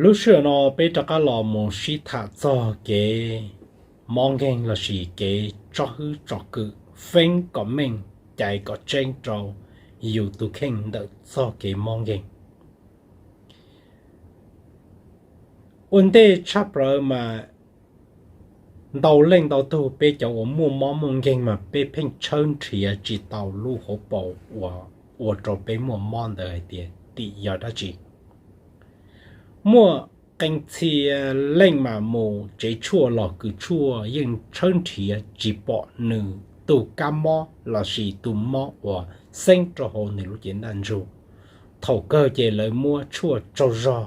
Lub sij hawm no peb rov qab los mus sib tham txog kev mob nkeeg lossis kev tsob hwb tsom kwm, feeb kom meej, cais kom tseeb rau yus tus kheej ntawm txoj kev mob nkeeg. Ua ntej tshaj plaws mas ntau leej ntau tug peb cov uas muaj mob muaj nkeeg mas peb pheej tshawb nrhiav tsis tau lub hauv paus uas ua rau peb muaj mob ntawd hais tias tim yog dab tsi. Muaj qee txhia leej mas mus tsev tshuaj los kws tshuaj yeej tshawb nrhiav tsis pom nws tus kab mob lossis tus mob uas xeeb rau hauv nws lub cev ntaj ntsug. Thaum kawg ces lawv muab tshuaj tsaug zog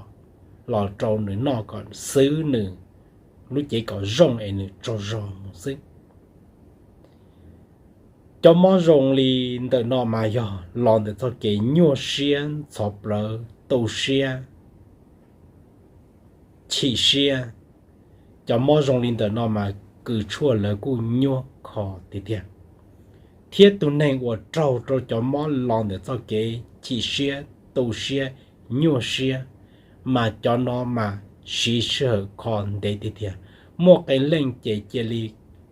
los rau nws noj kom xwv nws lub cev kom zoo es nws tsaug zog mus xwb. Cov mob zoo li ntawm no mas yog los ntawm txoj kev nyuaj siab, ntxhov plawv, tu siab, chim siab. Cov mob zoo li ntawm no mas kws tshuaj lawv kuj nyuaj kho tiag tiag. Thiab tus neeg uas raug rau cov mob los ntawm txoj kev chim siab, tu siab, nyuaj siab, mas cov no mas siv sij hawm kho ntev tiag tiag. Muaj qee leej ces cia li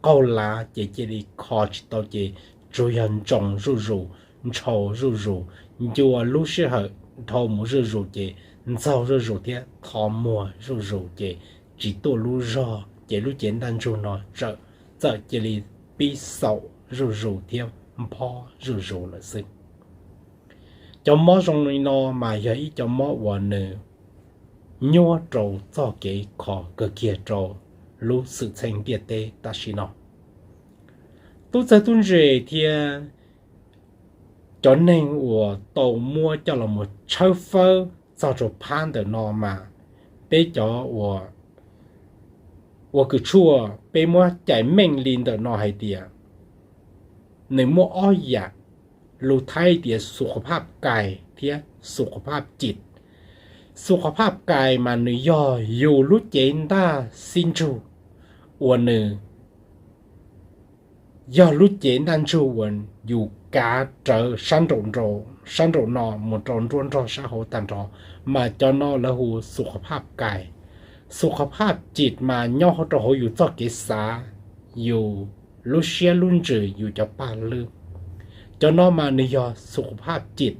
qaug lav ces cia li kho tsis tau ces tsuas yog ntsoos zuj zus, ntshaus zuj zus, ncua lub sij hawm dhau mus zuj zus ces ntxaug zuj zus thiab tho muag zuj zus ces tsis tuaj lub zog ces lub cev ntaj ntsug no txawm cia li pib xaum zuj zus thiab nphob zuj zus lawm xwb. Cov mob zoo li no mas yog ib cov mob uas nws nyuaj rau txoj kev kho kawg kiag rau lub xwm txheej ntiaj teb tam sim no. Tub txawg tub ntse thiab cov neeg uas tau muab coj los mus tshawb fawb txog rau phab ntawm no mas peb cov uas ua kws tshuaj peb muab cais meej li ntawm no hais tias nws muaj ob yam, lus Thaib tias สุขภาพกาย thiab สุขภาพจิต. สุขภาพกาย mas nws yog yus lub cev ntaj xib ntsug uas nws yog lub cev ntaj ntsug uas yus kav rawv sab nraum, sab nraum no mus rau nruab nrog sab hauv tag nrho, mas cov no lawv hu สุขภาพกาย. สุขภาพจิต mas nyob rau hauv yus txoj kev xav, yus lub siab lub ntsws, yus cov paj lwb. Cov no mas nws yog สุขภาพจิต.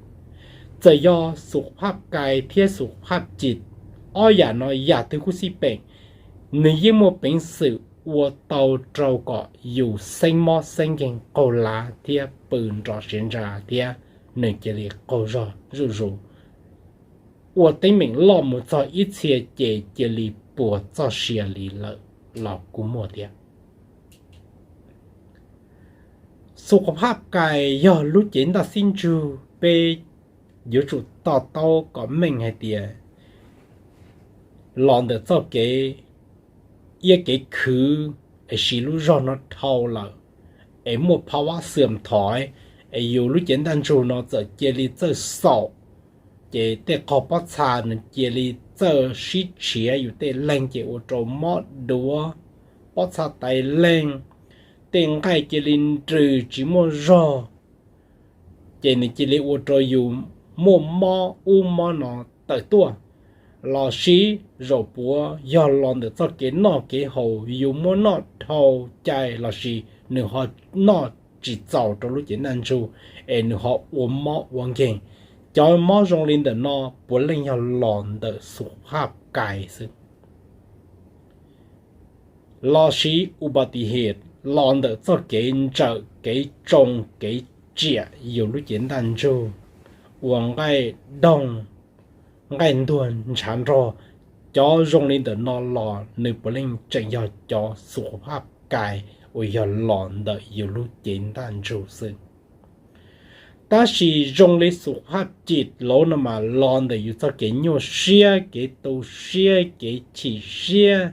Txawm yog สุขภาพกาย thiab สุขภาพจิต, ob yam no yam twg kuj xij peem, nws yeej muaj peev xwm ua tau rau kom yus xeeb mob xeeb nkeeg qaug lav thiab pw nrov siav ntsa thiab nws cia li qaug zog zuj zus, ua teeb meem loj mus txog ib txhia ces cia li puas txoj sia li lawm los kuj muaj thiab. สุขภาพกาย yog lub cev ntaj xib ntsug peb yuav tsum to taub kom meej hais tias los ntawm txoj kev iab kev khwv es siv lub zog no dhau lawm, es muaj ภาวะเสื่อมถอย, es yus lub cev ntaj ntsug no txawm cia li txawj xaum, ces tej qhov pob txha nws cia li txawj sib tshiav, yus tej leeg ces ua rau mob duav, pob txha tais leeg, tej nqaij cia li nrws tsis muaj zog, ces nws cia li ua rau yus muaj mob ub mob no tawm tuaj. Los sis zaum puav yog los ntawm txoj kev noj kev haus, yus muab noj dhau cai los sis nws ho noj tsis txaus rau lub cev ntaj ntsug, es nws ho ua mob ua nkeeg. Cov mob zoo li ntawm no puav leej yog los ntawm สุขภาพกาย xwb. Los sis อุบัติเหตุ los ntawm txoj kev ntsawm kev tsoo kev tsiam yus lub cev ntaj ntsug, ua nqaij doog, nqaij ntuag ntshav nrog, cov zoo li ntawm no los nws puav leej tseem yog cov สุขภาพกาย uas yog los ntawm yus lub cev ntaj ntsug xwb. Tab sis zoo li สุขภาพจิต los no mas los ntawm yus txoj kev nyuaj siab, kev tu siab, kev chim siab,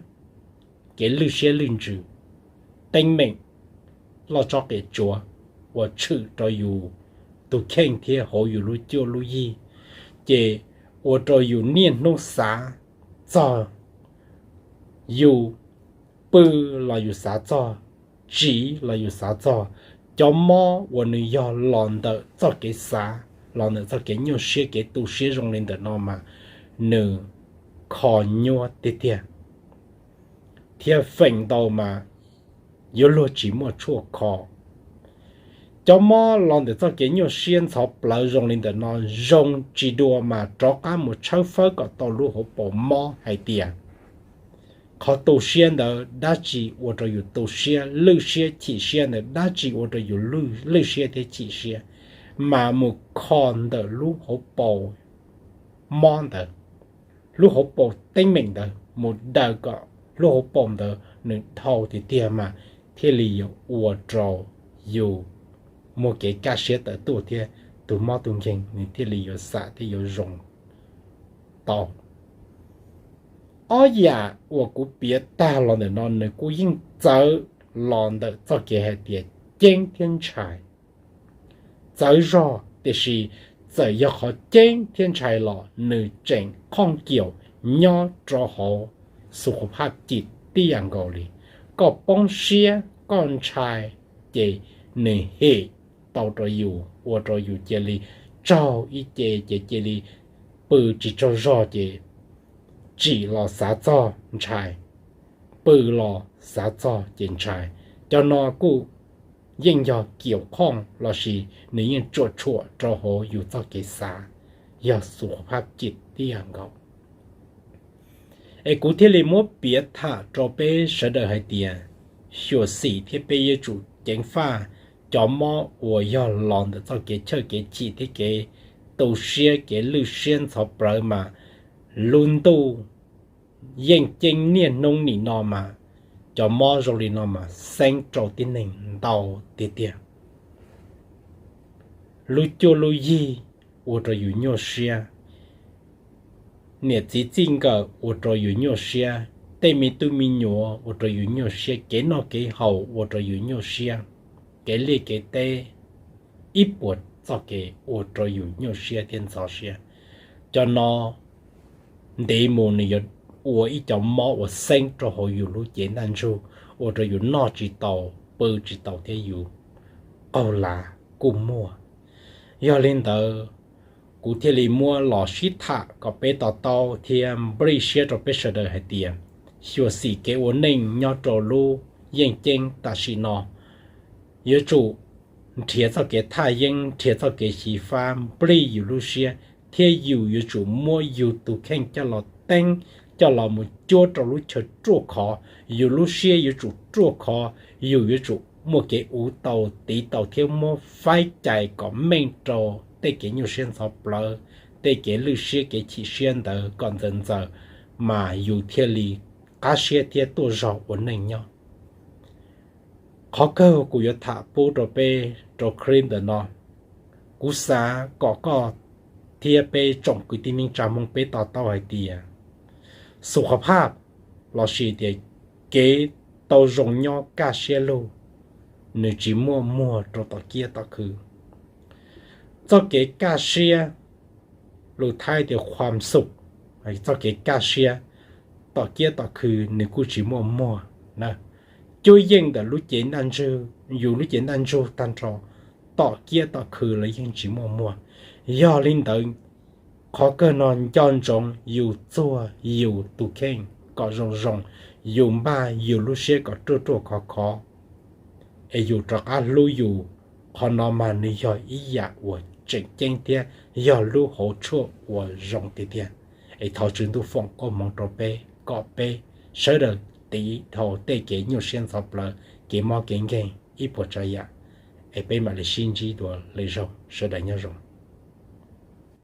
kev lwj siab lwj ntsws, teeb meem loj tsob qias tsuas uas tshwm rau yus tus kheej thiab hauv yus lub cuab lub yig, ces ua rau yus niaj hnub xav txog, yus pw los yus xav txog, tsiv los yus xav txog. Cov mob uas nws yog los ntawm txoj kev xav, los ntawm txoj kev nyuaj siab kev tu siab zoo li ntawm no mas nws kho nyuaj tiag tiag, thiab feem ntau mas yuav luag tsis muaj tshuaj kho. Cov mob los ntawm txoj kev nyuaj siab ntxhov plawv zoo li ntawm no zoo tsis dua mas rov qab mus tshawb fawb kom tau lub hauv paus mob hais tias qhov tu siab ntawd dab tsi ua rau yus tu siab, lwj siab chim siab ntawd dab tsi ua rau yus lwj siab thiab chim siab, mas mus kho ntawm lub hauv paus mob ntawd, lub hauv paus teeb meem ntawd mus daws kom lub hauv paus ntawd nws dhau tiag tiag mas thiaj li yuav ua rau yus muaj kev kaj siab tawm tuaj thiab tus mob tus nkeeg nws thiaj li yuav xam thiab yuav zoo tau. Ob yam uas kuv piav tag los ntawm no nws kuj yeej txawv los ntawm txoj kev hais tias ceeb thiab ntshai. Txawv zog tiam sis txawm yog qhov ceeb thiab ntshai los nws tseem khooj kiaum nyob rau hauv xu khuv phaj cim tib yam nkaus li. Koj poob siab koj ntshai ces nws hem tau rau yus ua rau yus cia li tsaug ib ce ces cia li pw tsis tsaug zog ces tsim los xav txog ntshai, pw los xav txog ces ntshai. Cov no kuj yeej yog kiaum khooj lossis nws yeej tsuam tshuam rau hauv yus txoj kev xav, yog xu khuv phaj cim tib yam nkaus. Es kuv thiaj li muab piav tham rau peb sawv daws hais tias xyuam xim thiab peb yuav tsum ceev faj cov mob uas yog los ntawm txoj kev chawj kev chim thiab kev tu siab kev lwj siab ntxhov plawv mas lub ntuj yeej ceeb niaj hnub nim no mas cov mob zoo li no mas xeeb rau tib neeg ntau tiag tiag. Lub cuab lub yig ua rau yus nyuaj siab, niam txiv txij nkawm ua rau yus nyuaj siab, tej me tub me nyuam ua rau yus nyuaj siab, kev noj kev haus ua rau yus nyuaj siab, kev liaj kev teb, ib puas txoj kev ua rau yus nyuaj siab thiab ntxhov siab. Cov no ntev mus nws yuav ua ib co mob uas xeeb rau hauv yus lub cev ntaj ntsug, ua rau yus noj tsis tau, pw tsis tau thiab yus qaug lav kuj muaj. Yog li ntawd, kuv thiaj li muab los sib tham kom peb to taub thiab nplij siab rau peb sawv daws hais tias xyuam xim kev ua neej nyob rau lub yeej ceeb tam sim no, yuav tsum nrhiav txoj kev thaj yeeb, nrhiav txoj kev xyiv fab nplij yus lub siab, thiab yus yuav tsum muab yus tus kheej coj los teeb, coj los mus cuab rau lub chaw ruaj khov. Yus lub siab yuav tsum ruaj khov, yus yuav tsum muaj kev uv tau, tiv tau thiab muab faib cais kom meej rau tej kev nyuaj siab ntxhov plawv, tej kev lwj siab kev chim siab ntawd kom ntxaws ntxaws, mas yus thiaj li qab siab thiab tuaj zog ua neej nyob. Qhov kawg kuv yuav tham pub rau peb rau clip ntawm no, kuv xav kom koj thiab peb tsoom kwv tij neej tsa Hmoob peb to taub hais tias xu khuav phaj lossis tias kev tau zoo nyob kaj siab lug, nws tsis muaj muag rau tom kiab tom khw. Txoj kev kaj siab, lus Thaib tias kham xum, txoj kev kaj siab tom kiab tom khw nws kuj tsis muaj muag na. Cuab yeej ntawm lub cev ntaj ntsug, yus lub cev ntaj ntsug tag nrho, tom kiab tom khw los yeej tsis muaj muag. Yog li ntawd, qhov kawg no nco ntsoov yus txuag yus tus kheej kom zoo zoo, yus npaj yus lub siab kom ruaj ruaj khov khov, es yus rov qab hlub yus. Qhov no mas nws yog ib yam uas tseem ceeb thiab yog lub hauv tshuaj uas zoo tiag tiag. Es thov Tswv Ntuj foom koob hmoov rau peb kom peb sawv daws tiv dhau tej kev nyuaj siab ntxhov plawv, kev mob kev nkeeg ib puas tsav yam. Es peb mam li sib ntsib dua lwm zaug, sawv daws nyob zoo.